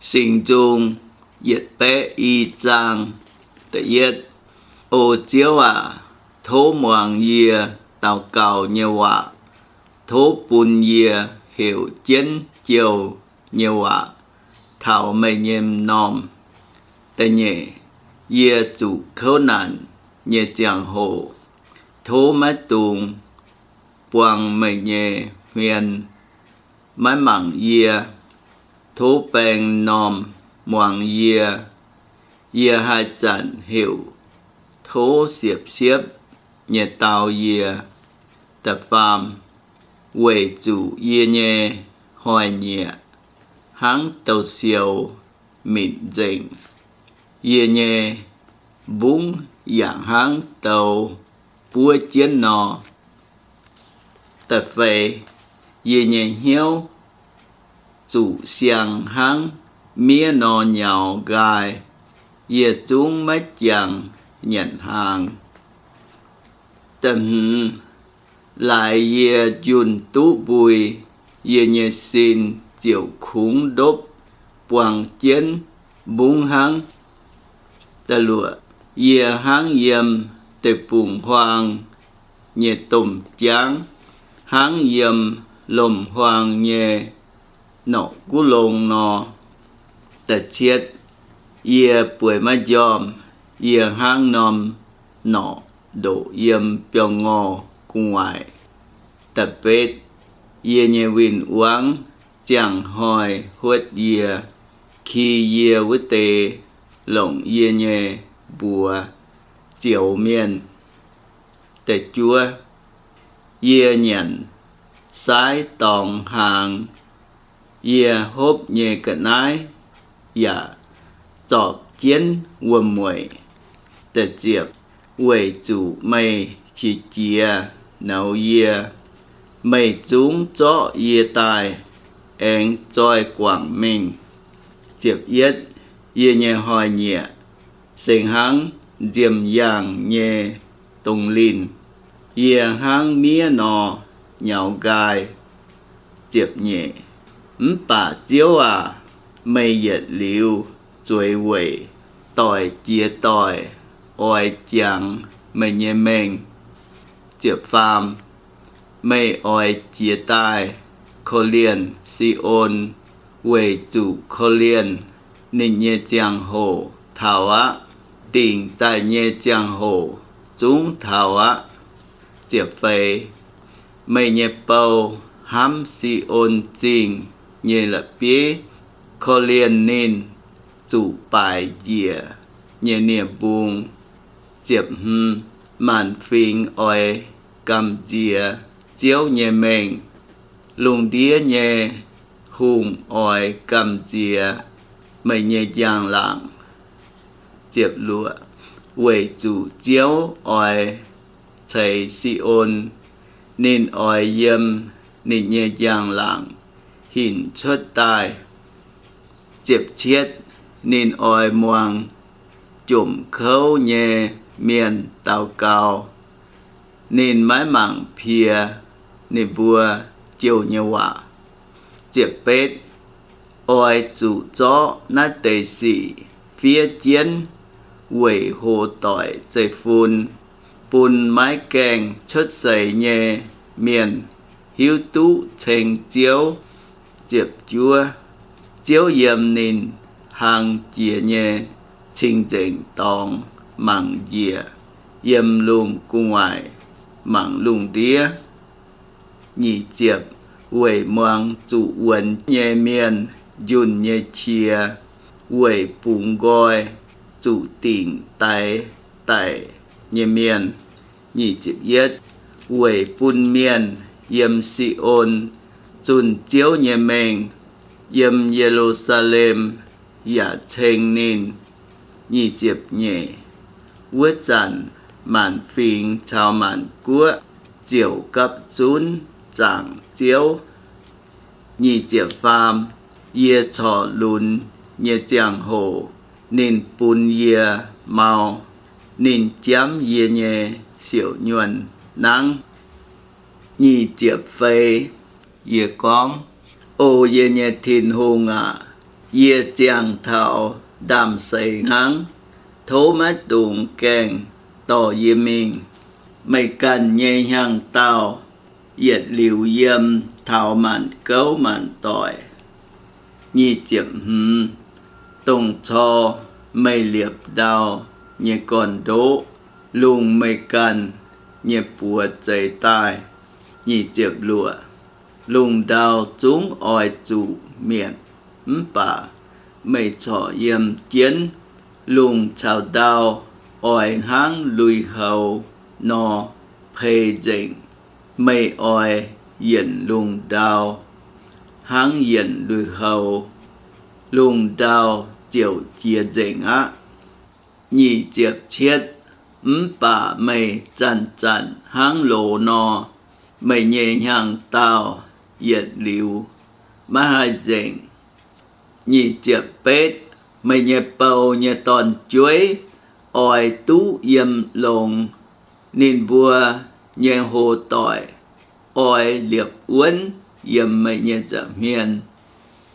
Singx Nzung yietc baeqv i zaang. Da'yietv, O Ziouv aac, tov muangx yie daux gaux nyei waac. Tov bun yie heuc jienv jouh nyei waac taux meih nyei m'normh. Da'nyeic, yie zuqc kouv naanc nyei ziangh hoc, tov maiv dungx buang meih nyei hmien. Maiv mangc yie, tov baeng m'normh muangx yie. Yie haih zanc heuc, tov siepv-siepv nyei dau yie. Da'faam, weic zuqc yie nyei hnoi-nyieqc hnangv douz-sioux minc nzengc, yie nyei mbungv yaac hnangv douz buov jienv nor. Da'feix, yie nyei hnyouv zuqc siang hnangv miev nor nyaux nqaai, yie zungv maiv jangx nyanc hnaangx. Da'hmz, laaix yie njunh duqv mbui, yie nyei sin ziouc kungx ndopv buang jienv mbungv hnangv. Da'luoqc, yie hnangv yiem deic-bung-huaang nyei domh jaangv, hnangv yiem lomc-huaang nyei norqc guv long nor. Da'cietv, yie bueix maiv njormh, yie hnangv norm norqc ndoqc yiem biauv-ngorh gu'nguaaic. Da'betv, yie nyei win-wangv ziangh hnoi huotv yie, ki yie wuov deix longc yie nyei mbuox zioux mienh. Da'juov, yie nyanc saaiv dorngx hnaangx, yie hopv nyei ga'naaiv yaac zorpc jienv wuom-mueic. Da'ziepc, weic zuqc meih qiex jiez nouz yie, meih zungv zorqv yie daaih aengx zoih guangc mingh. Ziepc yietv, yie nyei hnoi-nyieqc se hnangv nziemh yaangh nyei dongh linh, yie hnangv miev nor nyaux nqaai. Ziepc nyeic, mv baac Ziouv aac, meih yietc liuz zueiz weic doic jiex doic oix jangx meih nyei mengh. Ziepc faam, meih oix jiez daaih korv-lienh Si^on, weic zuqc korv-lienh ninh nyei ziangh hoc taux aqv. Dingc daaih nyei ziangh hoc zungv taux aqv. Ziepc feix, meih nyei bou hnamv Si^on Zingh nyei la'bieiv, korv-lienh ninh zuqc baaic njiec nyei nie-mbung. Ziepc hmz, maanc fingx oix gamh nziex Ziouv nyei mengh. Lungh ndiev nyei hungh oix gamh nziex meih nyei njang-laangc. Ziepc luoqc, weic zuqc Ziouv oix ceix Si^on, ninh oix yiem ninh nyei njang-laangc hinc cuotv daaih. Ziepc cietv, ninh oix muangx jomc kouv nyei mienh daux gaux. Ninh maiv mangc piex ninh mbuo jouh nyei waac. Ziepc betv, oix zuqc zorqv naaiv deix sic fiev jienv weic hoc doic zeiv-fun, bun maiv gaengh cuotv seix nyei mienh hiuv duqv ceng Ziouv. Ziepc juov, Ziouv yiem ninh hlang jiex nyei cing-nzengc dorngx mangc njiec, yiem lungh gu'nguaaic mangc lungh ndiev. Nyic ziepc, weic muangx zuqc wuonx nyei mienh njunh nyei qiex, weic bungx nqoi zuqc dingc daix daic nyei mienh. Nyic ziepc yietv, weic bun mienh yiem Si^on zunh Ziouv nyei mengh, yiem Ye^lu^saa^lem yaac ceng ninh. Nyic ziepc nyeic, wuov zanc maanc fingx caux maanc guoqv ziouc gapv zunv zaangc Ziouv. Nyic ziepc faam, yie corc lunx nyei ziangh hoc ninh bun yie mau, ninh jamv yie nyei siouc nyuonh nangv. Nyic ziepc feix, yie gorngv, O yie nyei Tin-Hungh aac, Yie ziangh taux ndaamv-seix hnangv, tov maiv dungx gaengh dorh yie mingh. Meih ganh nyei hnyangx-daauh yietc liuz yiem taux maanc gouv maanc doic. Nyic ziepc hmz, dongh cor meih liepc ndau nyei gorn-ndoqv, lungh meih ganh nyei buoz zeix daaih. Nyic ziepc luoqc, lungh ndau zungv oix zuqc mietc, mv baac meih corc yiem jienv. Lungh caux ndau oix hnangv lui-houx nor pei nzengc. Meih oix yienc lungh ndau hnangv yienc lui-houx, lungh ndau ziouc jiex nzengc aqv. Nyic ziepc cietv, mv baac meih zanc-zanc hnangv loz nor, meih nyei hnyangx-daauh yietc liuz maiv haih nzengc. Nyic ziepc betv, meih nyei bou nyei dorn-jueiv oix duqv yiem longx. Ninh mbuo nyei hox-doic oix liepc wuonv yiem meih nyei nza'hmien.